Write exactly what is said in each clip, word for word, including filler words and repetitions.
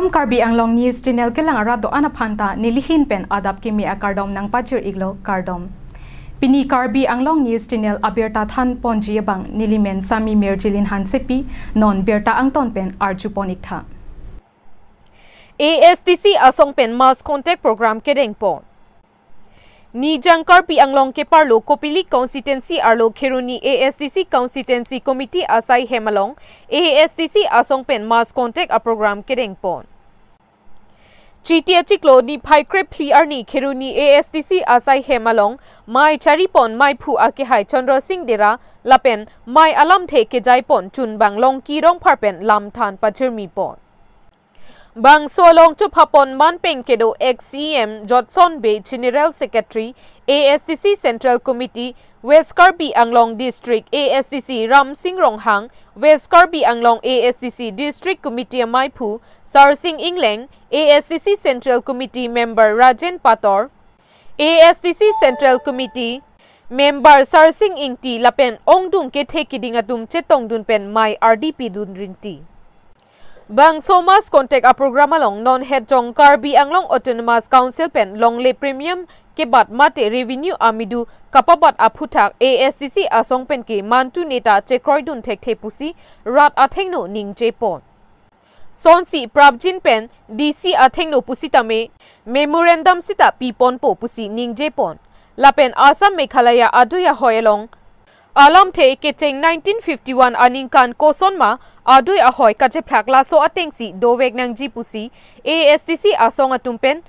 Karbi Anglong News Channel kelang arat do-an aphan ta nelihin pen adap kimi akardom nangpajir-iklo, kardom. Pini Karbi Anglong News Channel abirta thanponji abang nelimen Sami Mirjilin Hansepi, non birta angton pen arjupon-iktha. A S D C asong pen mass contact program kedengpon. Nijang Karbi Anglong keparlo Kopili constituency arlo Kheroni A S D C constituency committee asai hem along A S D C asong pen mass contact aprogram kedengpon. Chiti achiklo niphai krephli arni Kheroni A S D C asai hem along mei charipon meiphu akehai Chandra Singh Dera lapen mei alamthe kejaipon chunbang Longki Rongphar pen lamthan pajirmipon. Bangso along chophapon manpeng kedo ex C E M Jotson Bey, General Secretary, A S D C Central Committee, West Karbi Anglong District, A S D C Ramsing Ronghang, West Karbi Anglong A S D C District Committee ameiphu Sarsing Ingleng, A S D C Central Committee Member Rajen Pator, A S D C Central Committee Member Sarsing Ingti lapen ongdung kethe kiding atum chetongdun pen mei ardi pidun rinti. Bangso mass contact aprogram along non hetjong Karbi Anglong Autonomous Council pen longle premium kebat mate revenue amidu kapabat aphuthak A S D C asong pen ke mantu neta chekroidun thekthe pusi rat athengno ningjepon. Sonsi prapjin pen D C athengno pusitame memorandum sita piponpo pusi ningjepon. Lapen Assam Meghalaya adui ahoi along alamthe kecheng nineteen fifty-one aningkan kosonma adui ahoi kachephlak laso atengsi dovek nangji pusi A S D C asong atum pen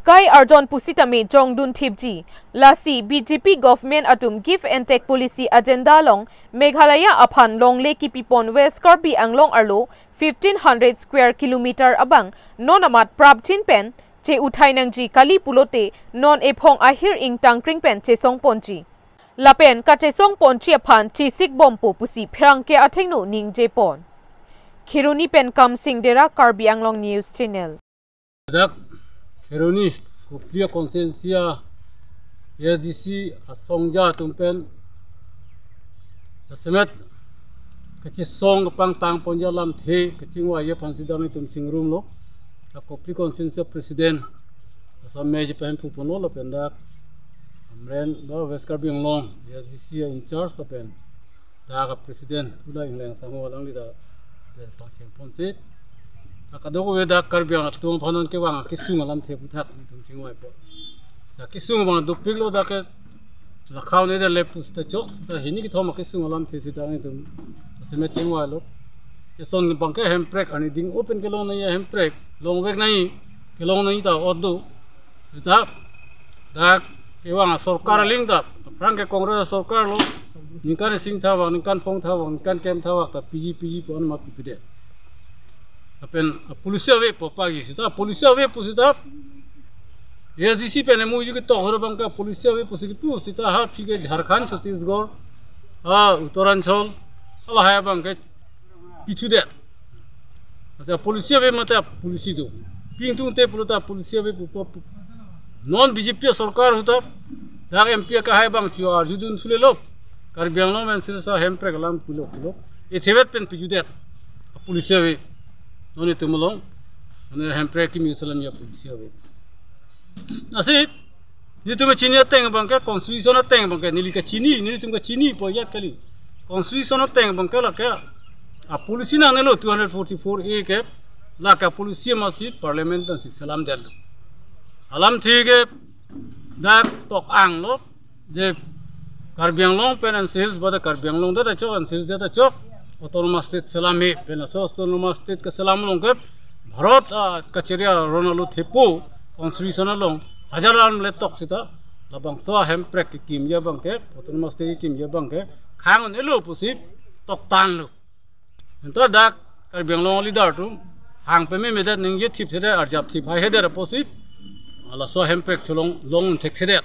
kai arjon pusitame jongdun thipji. Lasi B J P government atum give and take policy agenda along Meghalaya aphan longle kipipon West Karbi Anglong arlo fifteen hundred square kilometer abang non amat prapjin pen che-uthai nangji kali pulote non ephong ahir ingtangkring pen chesongponji. Lapen kachesongponji aphan chesik-bompo pusi pherangke athengno ningjepon. Kheroni pen Kamsing Dera, Karbi Anglong News Channel. Dak Kheroni Kopili constituency A S D C asongja atum pen jasemet kachesong kapangtangponji alamthe kachingvai aphansi dak nelitum chingrumlo. Dak Kopili constituency president Assam Meji pen puponlo lapen dak Amren ba West Karbi Anglong A S D C in charge lapen dak president pula Ingleng Sangho alangli ta pangchengponsi. Dak kadokave dak Karbi Anglong atum aphan non kevang kesung alamthe aphuthak nelitum chingvaipo. Sa kesung abang dopiklo dak ke lakha un-e det le pusita chok, sita hini kethom kesung alamthe sita nelitum jasemet chingvailo. Eson abangke hemprek arni ding open kelong nangji hemprek, longvek nangji, kelong nangji ta odo. Sita dak kevang asorkar aling ta, aphrang ke Congress asorkar lo, ningkan isi ingtha vang, ningkan phongtha vang, ningkan kemtha vang ta piji piji pu-an ma pipedet. Lapen apolicy avepo pagi sita, apolicy avepo sita, A S D C pen M O U ketok hor abangke apolicy avepo si kipu sita ha aphi ke Jharkhand, Chhattisgarh, ha Uttaranchal, halahai abangke pithudet. Asa apolicy ave mate apolicy do. Pingtungte pulote apolicy ave pupo pu. Non B J P sorkar ahut ta dak M P akehai abang chio arjudun thulelo. Karbi Anglong pen sirsa hemprek alam pulo pulo. Ethevet pen pijudet. Apolicy ave. Non itum along. Non hemprek kimi selam ya apolicy ave. Lasi nelitum kachini ateng abangke, constitution ateng abangke, neli kachini, nelitum kachinipo ajat kali. Constitution ateng abangke lake apolicy nangnelo two hundred forty-four A ke, lake apolicy amatsi parliament pensi selamdetlo. Alamthe ke dak tok-anglo, je Karbi Anglong pen N C Hills bade Karbi Anglong det achok, N C Hills det achok, autonomous state selam-e, pen laso autonomous state keselam along ke Bharat, ah, kachiri aron arlo thepo constitution along hajar alam le tok sita labangso ahemprek kekimji abangke, autonomous state kekimji abangke khang un-elo pusi toktanglo. Ento dak Karbi Anglong leader atum hang pememedet, ningje thipthedet, arjap thip haihedet apotsi laso ahemprek cholong long thekthedet.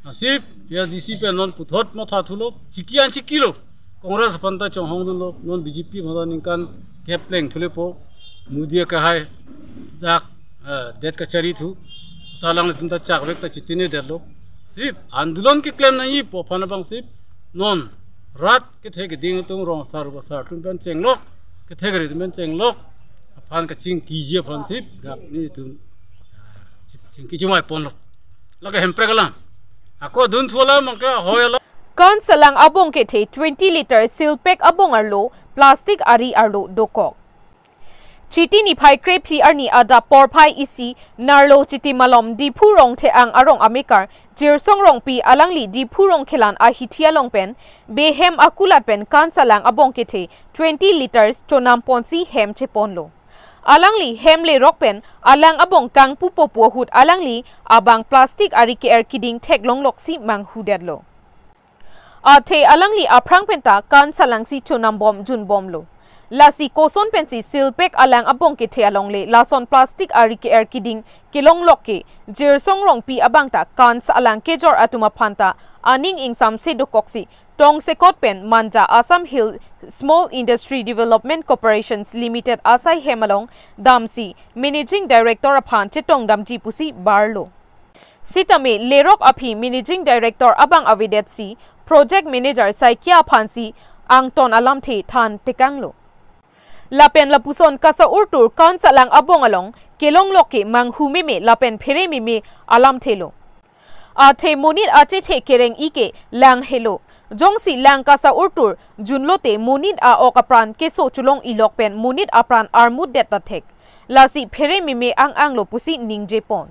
Lasi A S D C pen non puthot mathathulo, chiki an chikilo. Congress aphan ta chonghongdunlo, non B J P aphan ta ningkan kep leng thulepo, Modi akehai dak, eh, det kachari thu, ta alanglitum ta chakvek ta chitinedetlo. Si andolon keklem nangjipo aphan abangsi non rat kethe keding atum, rong asar, asar atum pen chenglok, kethe kere atum pen chenglok, Aphan kachingkiji aphan sip dak nelitum chingki chumai ponlo. Lake Hemprek alam. Ako dun thualam angke hoi alam. Kansalang abong kethe twenty liter seal pack abong arlo plastic ari arlo dokok. Chiti niphai krephli arni adap porphai isi nerlo Chiti malom Diphu Rongthe-ang arong amekar Jirsong Rongpi alangli Diphu Rongkhelan ahithi along pen behem akulat pen Kansalang abong kethe twenty liters chonam ponsi hem cheponlo. Alangli hem lerok pen alang abong kangpu popu ahut alangli abang plastic ari ke-er kiding theklong loksi manghudetlo. Athe alangli aphrang penta Kansalang si chonam bom jun bomlo. Lasi koson pensi seal pack alang abong kethe alongle lason plastic ari ke-er kiding kelong lok ke Jirsong Rongpi abang ta Kansalang kejor atum aphan ta aning ingsamse dokoksi tongsekot pen Manja Assam Hill Small Industry Development Corporations Limited asai hem along damsi Managing Director aphan chetong damji pusi barlo. Sitame lerok aphi Managing Director abang avedetsi Project Manager saikia aphansi angton alamthe than tekanglo. Lapen lapuson kasa-urtur Kansalang abong along kelong lok ke manghu meme lapen phere meme alamthelo. Athe monit achethe kereng-i ke lang helo. Jongsi lang kasa-urtur junlote monit a-ok apran keso chulong ilok pen monit apran armut det ta thek. Lasi phere meme ang-anglo pusi ningje pon.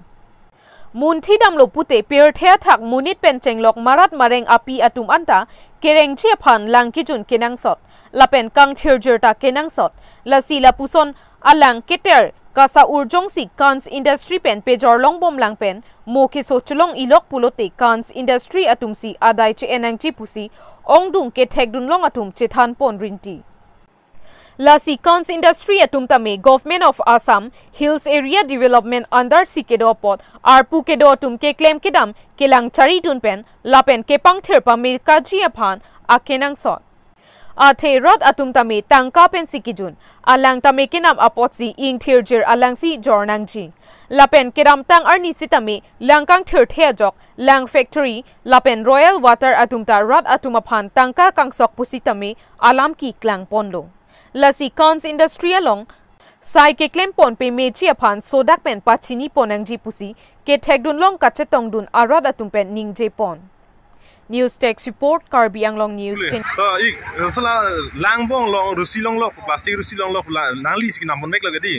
Munthi damlo pute pirthe athak monit pen chenglok marat mareng api atum anta kerengji aphan lang kejun kenangsot. Lapen kangthirjir ta kenangsot. Lasi lapuson alang keter kasa-ur jongsi Kans Industry pen pejor long bom lang pen mo keso chulong ilok pulote Kans Industry atumsi adai che-en nangji pusi ongdung kethekdun long atum chethan pon rinti. Lasi Kans Industry atum tame Government of Assam Hills Area Development under si kedo apot arpu kedo atum keklem kedam kelang charidun pen lapen kepangthir pame kaji aphan akenangsot. Athe rat atum tame tangka pensi kejun, alang tame kenam apotsi ingthirjir alangsi jor nangji. Lapen kedamtang arni sitame lang kangthirthe ajok, lang factory, lapen Royal Water atum ta rat atum aphan tangka kangsok pusi tame alam keklang ponlo. Lasi Kans Industry along sai keklem pon pemeji aphan sodak pen pachini pon nangji pusi kethekdun long kachetongdun arat atum pen ningje pon. News Desk Report, Karbi Anglong News. Pule. To ik, sola lang bong long, rusi longlok, plastic rusi longlok, la, nangli si nam pon mek lagi di.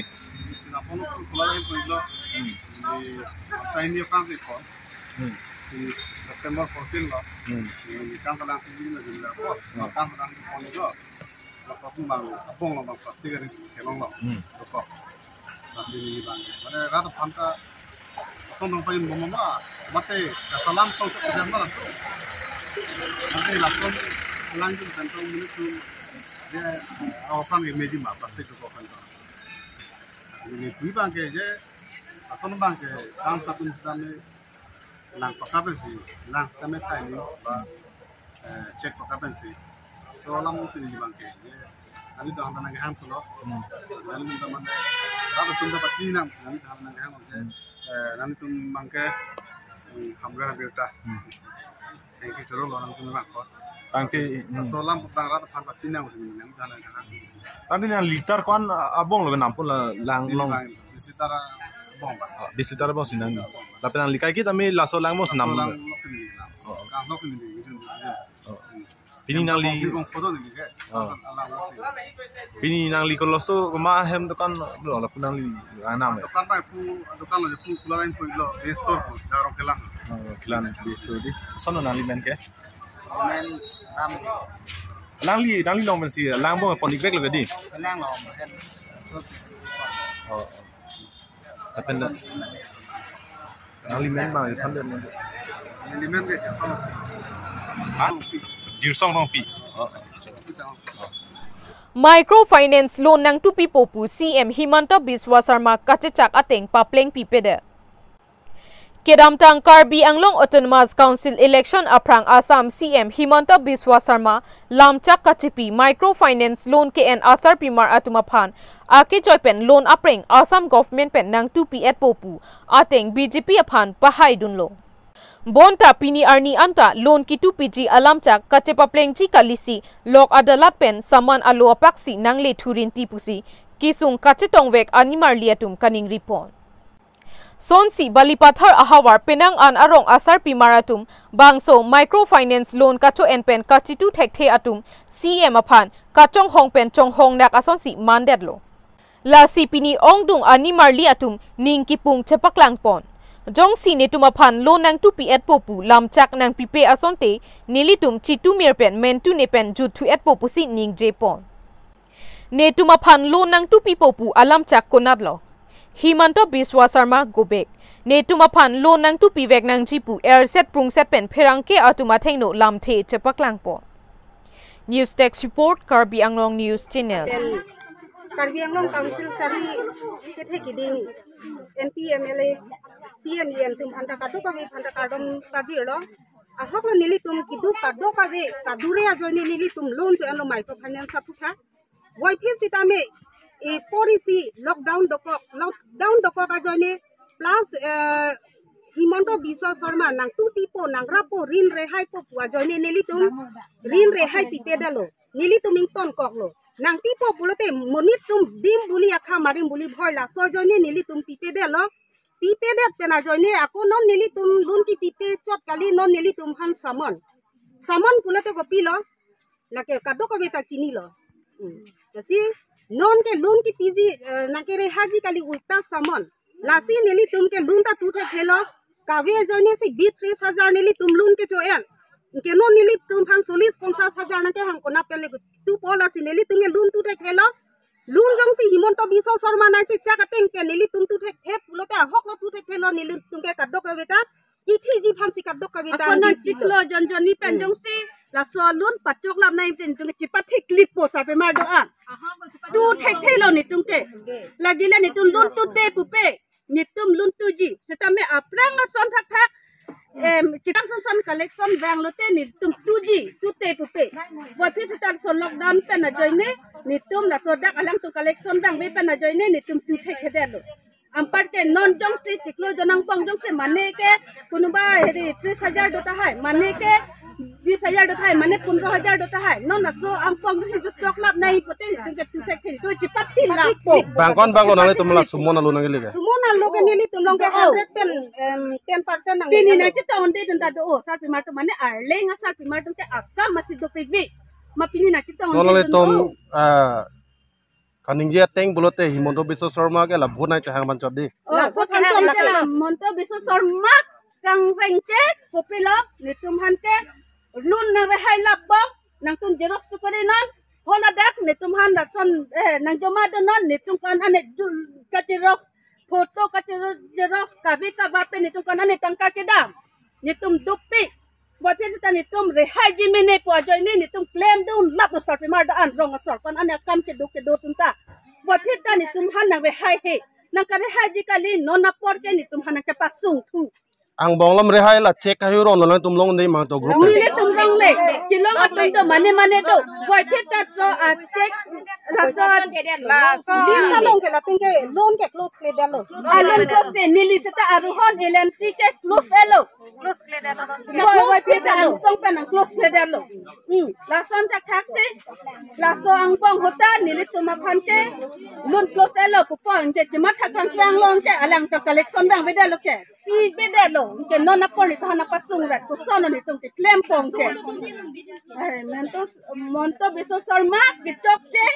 Nam pon pula lain pun lo. Hmm. Di, time ni aphrang si pon. Hmm. Di September fourteen lo. Hmm. Di Kansalang si di lo, di lo. Hmm. Kansalang si pon lo. Lapu abong, abong lo bang plastic ari kelong lo. Hmm. Dokok. Lasi neli bang. Mane rat aphan ta ason nang pain bom ma. Mate kasalam tong ke jam na tu. Mate lason lang jun kan tong minit tu. Dia, eh, aw aphan ke meji ma plastic dokok kan. Neli pui bang ke je ason bang ke kan satun satun ni lang paka pensi, lang sitame thai ni ba, eh, check paka pensi. So alam si neli bang ke, ye, nangli dohan nang hang pulo. Hmm. Nangli dohan nang, rat atum ta pati nang, nangli dohan nang hang pulo. Hmm. Eh, nangtum bang ke, hmm, hamra birta. Hmm. Thank you, choro lo nangtum bang ko. Tangte, hmm. So alam bang rat aphan pati nang, nangli dohan nang hang. Tangte nang liter ko-an, ah, abong lo nam pon la lang neli long. Bang, bis liter abong bang. Ah, bis liter abong si nang. Lapen nangli kaike tame laso lang abong si nam. Laso lang abong si nam. Oh. Kan abong si nam, gitu, gitu. Oh. Pini nangli. Abong, abong photo ni ke. Oh. Alang abong si. Pini nangli koloso koma hem dokan lo, lapu nangli anam ya? Dokan bai pu, dokan lo pu pula lain pu lo, di store pu, darong kelang. Oh, kelang di store di. Sono nangli men ke? Men ram. Nangli, nangli long pensi, lang abong pon ik bek lo ke di? Lang long, men. Oh, oh. Lapen da. Nangli men bang, Sunday men. Neli men ke, Jirsong. Ha? Jirsong Rongpi. Oh, oh. Microfinance loan nangtupi po pu C M Himanta Biswa Sarma kachechak ateng paplengpi pedet. Kedamtang Karbi Anglong Autonomous Council election aphrang Assam C M Himanta Biswa Sarma lamchak kachipi microfinance loan ke-en asarpimar atum aphan akejoi pen loan apreng Assam government pen nangtupi-et po pu ateng B J P aphan pahaidunlo. Bonta pini arni anta loan kitupiji alamchak kachepaplengji kalisi Lok Adalat pen saman alo apaksi nangle thurinti pusi kesung kachetongvek animarli atum kaningripon. Sonsi Balipathar ahavar penang an arong asarpimar atum bangso microfinance loan kacho-en pen kachitu thekthe atum C M aphan kachonghong pen chonghongnak asonsi mandetlo. Lasi pini ongdung animarli atum ning kipung chepaklangpon. Jongsi netum aphan loan nangtupi-etpo pu lamchak nangpipe asonte nelitum chitumir pen mentune pen jutthu-etpo pusi ningjepon. Netum aphan loan nangtupipo pu alamchak konatlo? Himanta Biswa Sarma gobek. Netum aphan loan nangtupivek nangji pu erset prungset pen pherangke atum athengno lamthe chepaklangpon. News Desk Report, Karbi Anglong News Channel. Karbi Anglong Council chari kethe kiding M P, M L A, C M, E M atum aphan ta kadokave aphan ta kardom pajirlo. Ahok lo nelitum keduk kadokave kadure ajoine nelitum loan cho-enlo microfinance aphuthak. Voiphit sitame e porisi lockdown dokok, lockdown dokok ajoine plus, eh, Himanta Biswa Sarma nangtupipo nangrapo rin rehaipo pu ajoine nelitum rin rehai pipedetlo. Nelitum ingtonkoklo. Nangpipo pulote monit atum dim buli akha marim buli bhoi laso ajoine nelitum pipedetlo. Pipedet pen ajoine ako non nelitum loan kipipe chot kali, non nelitum aphan summon. Summon pulote kopilo? Lake kadokave ta chinilo. Hmm. Lasi non ke loan kipiji, eh, nangkerehaiji kali ulta summon. Lasi nelitum ke loan ta tu thekthelo. Kave ajoine si bit tris hajar nelitum loan kecho-en. Ke non nelitum aphan solis ponsas hajar nangkehang konat pen le tupo, lasi nelitum ke loan tu thekthelo. Loan jongsi Himanta Biswa Sarma nangchechak ateng pen nelitum tu thekthe pulote ahok lo tu thekthelo, nelitum ke kadokave ta kithiji aphansi kadokave ta ako non disi lo. Chiklo jonjoni pen Hmm. jongsi laso loan pachoklap nangji pen jongsi chipathik lipo sarpimar do-an. Tu thekthelo netum ke. Lagile netum loan tute pupe. Netum loan tuji. Sitame aphrang ason thakthak, em, chikang son son collection vanglote netum tuji, tute pupe. Voiphit sita laso lockdown pen ajoine netum laso dak alangtum collection vangve pen ajoine netum tu thekthedetlo. Anparke non jongsi chiklo jon angbong jongsi mane ke konoba heri tris hajar do tahai, mane ke bis hajar do tahai, mane pondro hajar do tahai. Non laso angbong jongsi choklap nangji pulote netum ke tu thekthe, tu chipathilakpo. Bang ko-an bang lo nanglitum la summon alo nangkele ke? Summon alo ke nelitum along ke Oh. hundred pen, em, ten percent nang Pini nang nangkele. Chita onde jenta do, oh, sarpimar atum mane Arleng asarpimar atum ke akam masih dopik vi. Ma pini nang chita onde Non jenta nanglitum, do. ah, kaningje ateng pulote Himanta Biswa Sarma ke la vote nangchehang man chot dei. Oh, laso vote aphan chehang chot lake. Himanta Biswa Sarma kangreng ke kopilo netum aphan ke loan nangrehai lapbom, nangtum xerox tu kori non, holadak netum aphan lason, eh, nangjoma do non, netum ko-an ane jul ka xerox, photo ka xerox, xerox kave kave pen netum ko-an ane tangka kedam. Netum dopik. Voiphit sita netum rehaiji mene pu ajoine netum klemdun laplo sarpimar do-an rong asor ko-an ane akam kedo kedo atum ta. Voiphit ta netum aphan nangrehaihe. Nangkarehaiji kali non apor ke netum aphan nangkepasungthu. Angbong along rehai la check kahiu rong lo nangtum long dei ma to group. Nelitum longle. Kelong atum do mane mane do. Voiphit ta laso a check laso a Laso link along ke latum ke loan ke close kledetlo. Ah, loan close de, neli seta aruhon L N T ke close detlo. Close kledetlo. Voiphit ta angsong pen nang close kledetlo. Hmm, lason thakthak si. Laso angbong ahut ta nelitum aphan ke loan close detlo, kupon ke chimatha kangklang long ke alang ta collection vangvedetlo ke. Pivedetlo, ke non apor netum aphan nangpasung rat, koson netum ke klempong ke. Eh, Himanta, Himanta Biswa Sarma kechokche,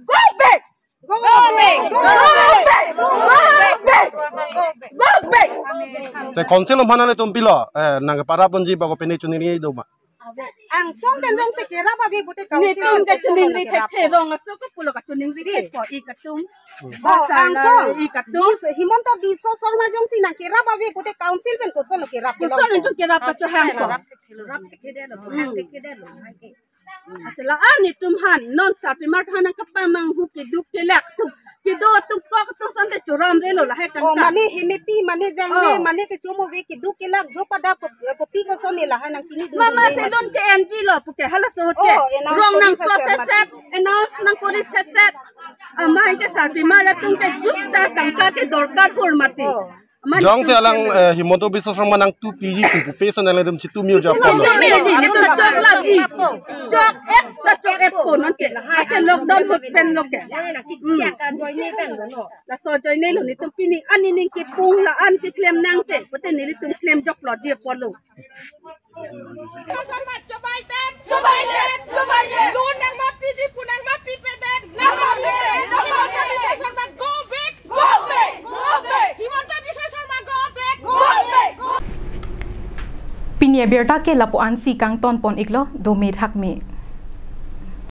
go back! Go back! Go back! Go back! Go back! Te council aphan nanglitum pilo, eh, nangkeparap ponji bako pine chuniri do ma? Angsong pen jongsi kerap ave pute council netum ke angsong chuningri kerap thekthe, rong aso ke pulo kachuningri thekpo ik atum. Oh, angsong. Ik atum. Bis-, Himanta Biswa Sarma jongsi nangkerap ave pute council pen koson lo kerap? Koson lo kerap kachehangpo. Kerap thekthe detlo, kerap thekthe detlo. Asela an netum aphan non sarpimar aphan nangkepamanghu keduk kelak atum. Kedo atum kok atum asonte choramrelo lahai tangka. Oh, mane hemepi, mane jangne, oh, mane kechomo ave keduk kelak jo pada ko-, kopi koson ne lahai nangchinidun. Mama ne se ma- loan ke-enji lo puke halaso ahut ke. Oh, announce rong kori nangso seset, seset, announce nangkori seset. Amahang ke sarpimar atum ke juta tangka ke dorkar hur mati. Oh. Jongsi alang, eh, Himanta Biswa Sarma nangtupiji pu pupe ason nanglitum chitumji, jok apot lo. Chok ek ta chok ek po non ke. Ake lockdown ahut pen lo ke. Hmm. Laso ajoine lo nelitum pini an nening kepung la-an keklem nangte. Pute nelitum klemjok lo dei apot lo. Sarma, Joe Biden, Joe Biden, Joe Biden. Loan nangmapi dei pu nangmapipe dei. Nangmapipe dei. Himanta Biswa Sarma, go back. Go back. Go back. Himanta Biswa Sarma, go back. Go back. Pini abirta ke lapu-ansi kangton pon iklo, dome thakme.